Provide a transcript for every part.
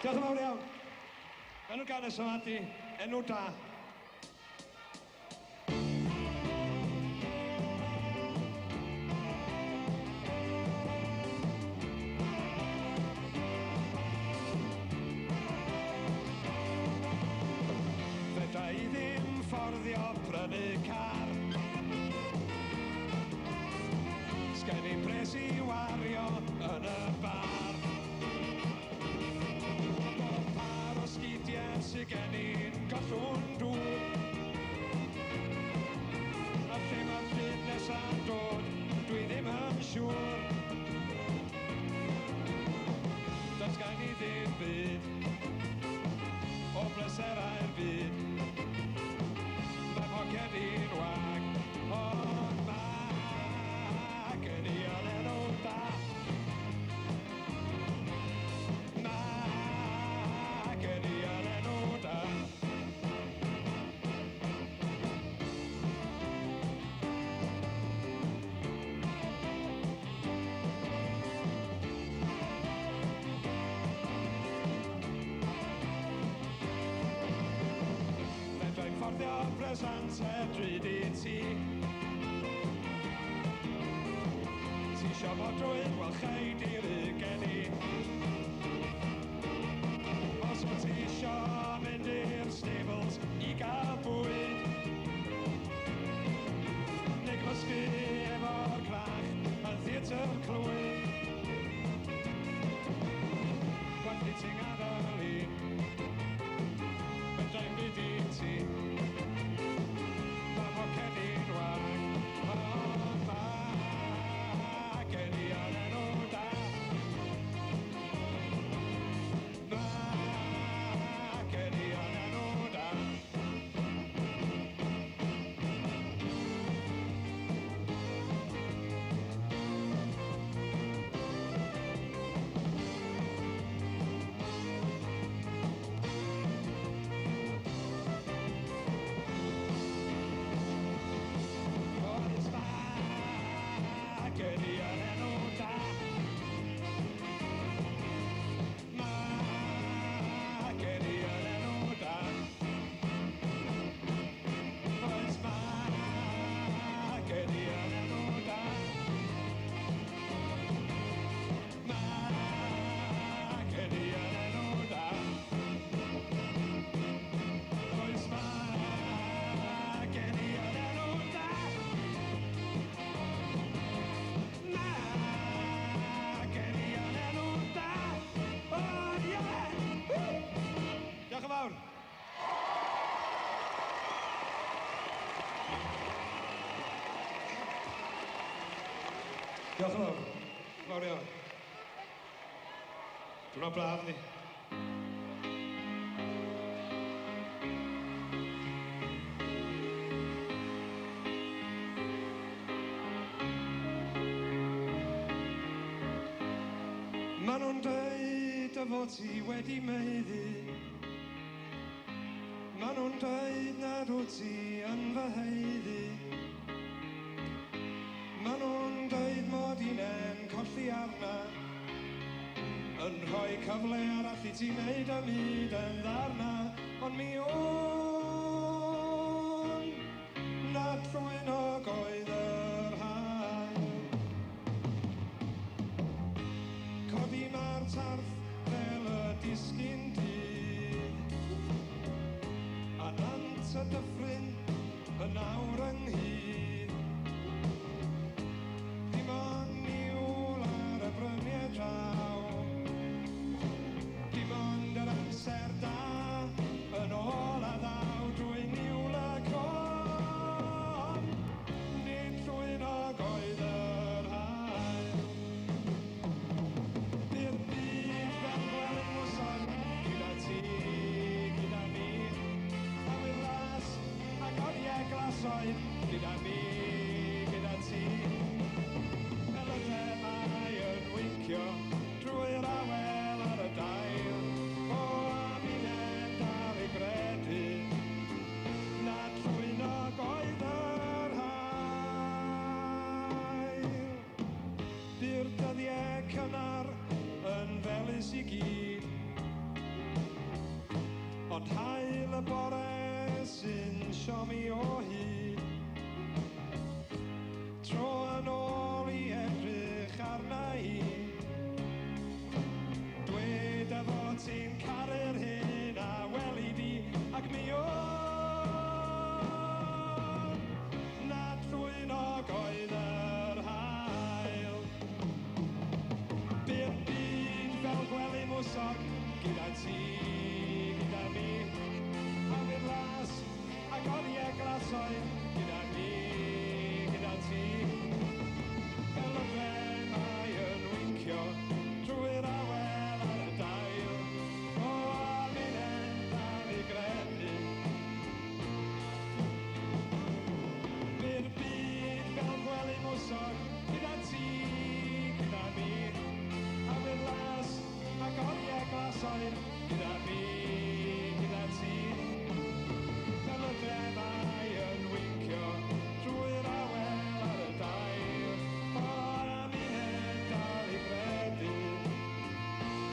Diolch yn fawr iawn. Enw'r gân nesa 'ma 'di Enw Da. Fedra i ddim fforddio prynu car. Sgen i'm pres i wario yn y bar. Bob par o sgidiau sy gen i'n gollwng dŵr. A lle mae'r pryd nesa'n dod, dwi ddim yn siŵr. Does gen i ddim byd o bleserau'r byd. Mae poced i'n wag, ond mae gen i yn enw da. Mae gen i yn enw da. Fedrai'm fforddio presantau drud i ti. Ti isio modrwy? Wel chei di'r gen i. Os wyt ti isio mynd i'r stables i gael bwyd, neu gymysgu efo'r crach yn Theatr Clwyd, gwaith i ti'n gadael i, fedrai'm byd i ti. Mae poced i'n wag, ond mae gen i yn enw da. Mae gen i yn enw da. Oes mae gen i yn enw da. Mae gen i yn enw da. Oes mae gen i yn enw da. Mae gen i yn enw da. Oes mae gen i yn enw da. Mae gen i yn enw da. Oh, yeah! Woo! Diolch yn fawr. Diolch yn fawr. Fawr iawn. Diwrnod braf ni. Ma' nhw'n dweud dy fod ti wedi maeddu. Ma' nhw'n dweud nad wyt ti yn fy haeddu. Ma' nhw'n dweud mod i'n en colli arna, yn rhoi cyfle arall i ti wneud y myd yn ddarna. Ond mi wn nad llwynog oedd yr haul. Codi mae'r tarth fel y disgyn dydd, a nant y dyffryn yn awr ynghyd. Dim ond niwl ar y bryniau draw, dim ond yr amser da yn ôl a ddaw drwy niwl y cwm. Nid llwynog oedd yr haul. Bu'r byd fel gwely mwsog gyda ti, gyda mi. Awyr las ac oriau glasoed gyda mi, gyda ti. Fel y themau yn wincio drwy'r awel ar y dail, o a minnau'n dal i gredu nad llwynog oedd yr haul. Bu'r dyddiau cynnar yn felys i gyd, Ond haul y bore sy'n siomi o hyd. Tro yn ôl i edrych arna i. Dweda fod ti'n caru'r hyn a weli di, ac mi o'n na llwynog oedd yr haul. Bu'r byd fel gwely mwsog gyda ti, gyda mi, awyr las ac oriau glasoed gyda mi, gyda ti. Fel y dre mae yn wincio drwy'r awel ar y dail, o a fi'n dal i gredu. Bu'r byd fel gwely mwsog gyda ti, gyda mi, awyr las ac oriau glasoed gyda mi, gyda ti. Fel y dre mae yn wincio drwy'r awel ar y dail, o a fi'n dal i gredu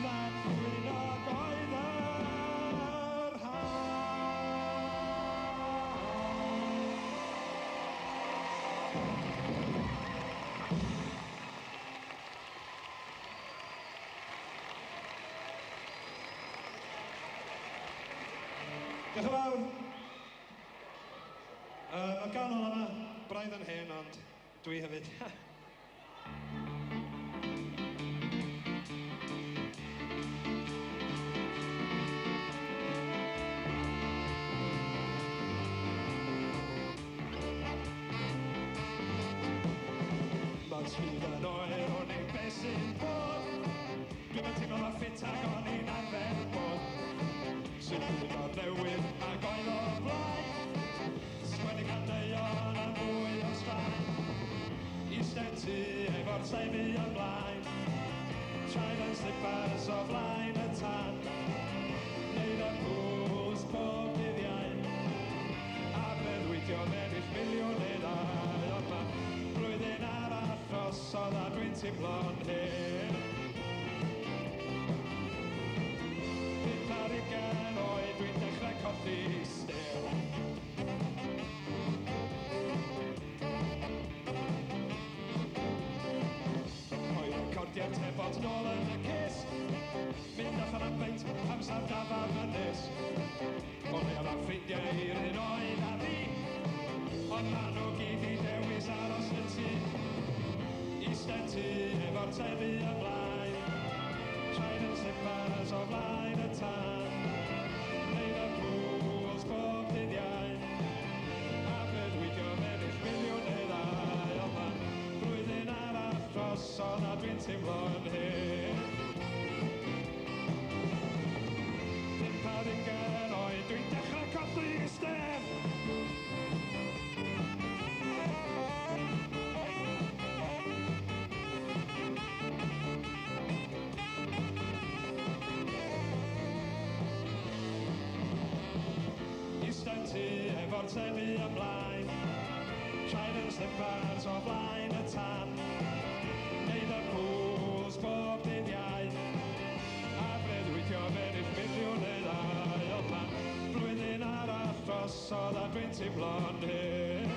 na llwynog oedd yr haul. Diolch yn fawr. Mae'r ganol yma braidd yn hen, ond dwi hefyd. Mae'r stryd yn oer, o'n i'n beth sy'n bod. Dwi'm yn teimlo mor ffit ag o'n i'n arfer bod. Sy'n byd o'r newydd ag oedd o'r blaen. Sgwennu caneuon a mwy o straen. Eistedd tu efo'r teulu ymlaen. Traed yn slippers o flaen y tân. Neud y pools pob dydd Iau. A breuddwydio ennill miliwn neu ddau. Ond ma' blwyddyn arall drosodd a dwi'n teimlo'n hen. 25 oed dwi'n dechrau colli stêl. Rhoi recordiau tebot nôl yn y cist. Mynd allan am beint, amser dafarn yn nes. O leia ma' ffrindiau i'r un oed a fi, ond ma' nhw gyd i dewis aros yn tŷ. Eistedd tŷ efo'r teulu ymlaen. Traed yn slippers o flaen y tân. Neud y pools bob dydd Iau. A breuddwydio ennill miliwn neu ddau. Ond ma' blwyddyn arall drosodd a dwi'n teimlo'n hen. 25 oed dwi'n dechrau colli stêm. Eistedd tŷ efo'r teulu ymlaen. Traed yn slippers o flaen y tân. Neud y pools bob dydd Iau. A breuddwydio ennill miliwn neu ddau. Ond ma' blwyddyn arall drosodd a dwi'n teimlo'n hen.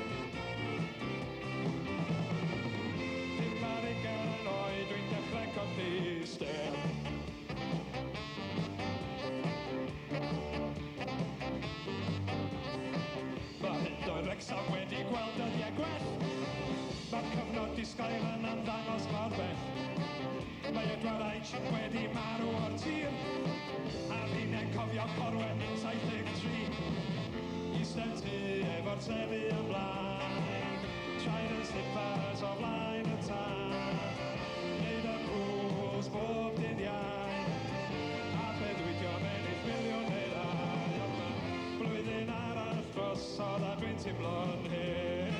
25 oed dwi'n dechrau colli stêl. Mae hyd oed Wrecsam wedi gweld dyddiau gwell. Mae'r cyfnod disglair yn ymddangos mor bell. Mae Edward H wedi marw o'r tir. A finnau'n cofio Corwen yn 73. Eistedd tŷ efo'r teulu ymlaen. Traed yn slippers o flaen y tân. Neud y pools bob dydd Iau. A breuddwydio ennill miliwn neu ddau. Ond ma' blwyddyn arall drosodd a dwi'n teimlo'n hen.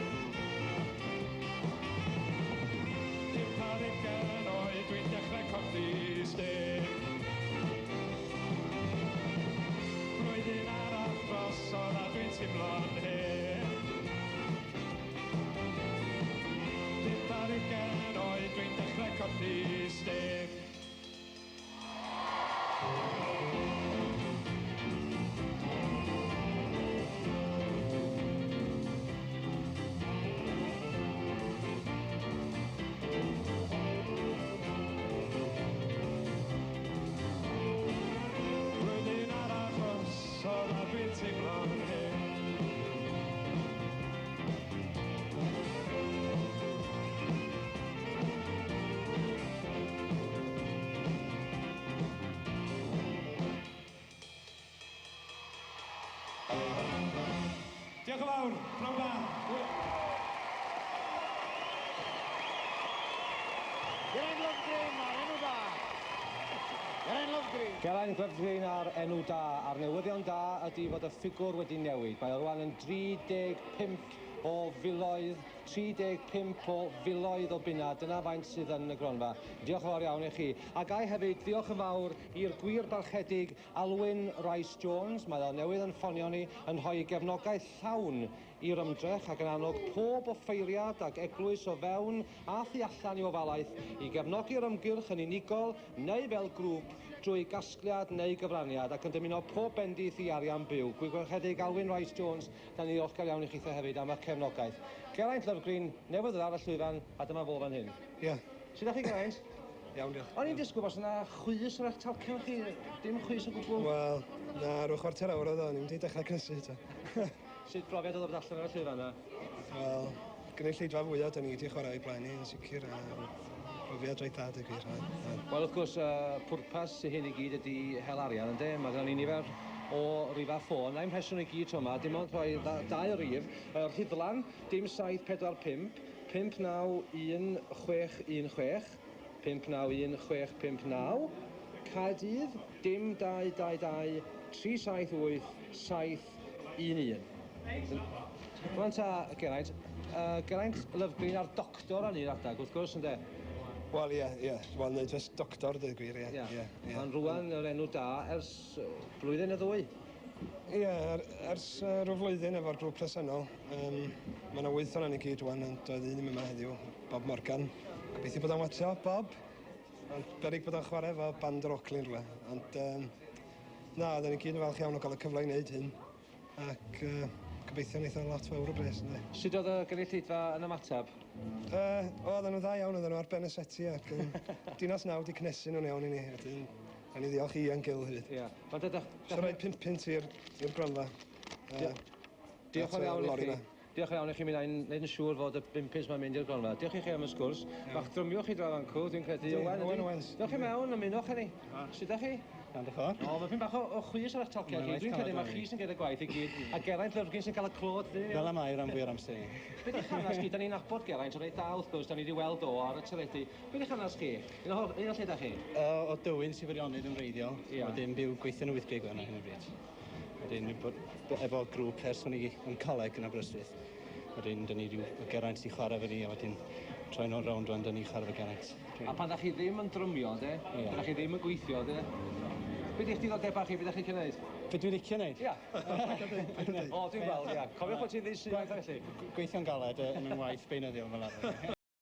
25 oed dwi'n dechrau colli stêm. Blwyddyn arall drosodd a dwi'n teimlo'n hen. 25 oed dwi'n dechrau colli stêm. Lovgreen. Geraint Lovgreen ar enw da, a'r newyddion da ydy fod y ffigwr wedi newid. Mae o rwan yn 35 o filoedd, 35 o filoedd o bunna. Dyna faint sydd yn y gronfa. Diolch yn fawr iawn i chi. A gai hefyd ddiolch yn fawr i'r gwir barchedig Alwyn Rice Jones. Mae o newydd yn ffonio ni yn rhoi gefnogaeth llawn i'r ymdrech ac yn annog pob offeiriad ac eglwys o fewn a thu allan i ofalaeth i gefnogi'r ymgyrch yn unigol neu fel grŵp drwy gasgliad neu gyfraniad ac yn dymuno pob bendith i Arian Byw. Gwir barchedig Alwyn Rice Jones, da ni ddiolchgar iawn i chitha hefyd am eich cefnogaeth. Geraint Lovgreen, newydd ar y llwyfan, a dyma fo fan hyn. Ie. Sut ydach chi, Geraint? Iawn, diolch. O'n i'n disgwyl bod yna chwys ar eich talcen chi, dim chwys o gwbl. Wel, na, rhyw chwarter awr oedd o, o'n i'n mynd i dechrau cynhesu eto. Sut brofiad oedd o bod allan ar y llwyfan yna? Wel, gynulleidfa fwyaf da ni wedi chwarae i blaen ni, yn sicr, a profiad reit dda, dweud gwir. Wel, wrth gwrs, pwrpas hyn i gyd ydy hel arian, ynde? Mae gennym ni nifer o rifa ffôn. Na'i'm rheswm i gyd tro yma, dim ond rhoi dau rif. Rhuddlan, dim 745, 591 616, 591 659. Caerdydd, dim 222 378 711. Rwan ta, Geraint, Geraint Lovgreen a'r doctor ar un adag, wrth gwrs, ynde? Wel, ie, ie. Wel, neud fes doctor, dweud gwir, ie. Ie, ie. Ond rwan yr enw da ers blwyddyn neu ddwy. Ie, ers rhyw flwyddyn efo'r grŵp presennol. Mae yna wyth o'n ni gyd rwan, ond oedd un ddim yma heddiw, Bob Morgan. Gobeithio bod o'n watio, Bob. Ond beryg bod o'n chwarae efo band yr Oakley rhywle. Ond, na, oedden ni gyd yn falch iawn o gael y cyfle i wneud hyn. Ac gobeithio wneith o lot fawr o bres, ynddi. Sut oedd y gynulleidfa yn ymateb? O, oedden nhw dda iawn, oedden nhw ar ben y seti ac Dinas Naw di cnesu nhw'n iawn i ni. Wedyn, a ni ddiolch i Ian Gill hefyd. Ie. Ond ydych... So rhoi 5 punt i'r gronfa. Diolch yn iawn i chi. Diolch yn iawn i chi, mi wna i'n neud yn siŵr fod y 5 punt ma'n mynd i'r gronfa. Diolch i chi am y sgwrs. Bach drymio chi draw fancw, dwi'n credu. Owen, Owen Owens. Dewch chi mewn, ymunwch â ni. Sut ydach chi? Iawn, diolch yn fawr. O, mae pyn bach o chwys ar eich talciau chi. Dwi'n credu mae chi sy'n gyda gwaith i gyd, a Geraint Lovgreen sy'n cael y clod. Fel y mae rhan fwy o'r amser. Be di'ch hanes chi? Da ni'n nabod Geraint o reit da, wrth gwrs, da ni wedi weld o ar y teledu. Be di'ch hanes chi? Un o lle da chi? O Dywyn, Sir Feirionnydd yn wreiddiol. Wedyn byw gweithio yn y Wyddgrug ar hyn o bryd. Wedyn efo grŵp ers o'n i yn coleg yn Aberystwyth. Wedyn dyn ni ryw Geraint i chwarae efo ni, a wedyn troi nôl rownd rwan, dyn ni chwarae efo Geraint. A pan da chi ddim yn drymio, de? Pan da chi ddim yn gweithio, de? Be di'ch diddordebau chi, be da chi'n licio neud? Be dwi'n licio neud? Ia. O, dwi'n gweld, ia. Cofiwch bod ti'n ddydd Sul, felly. Gweithio'n galed yn yng ngwaith beunyddiol fel arfer.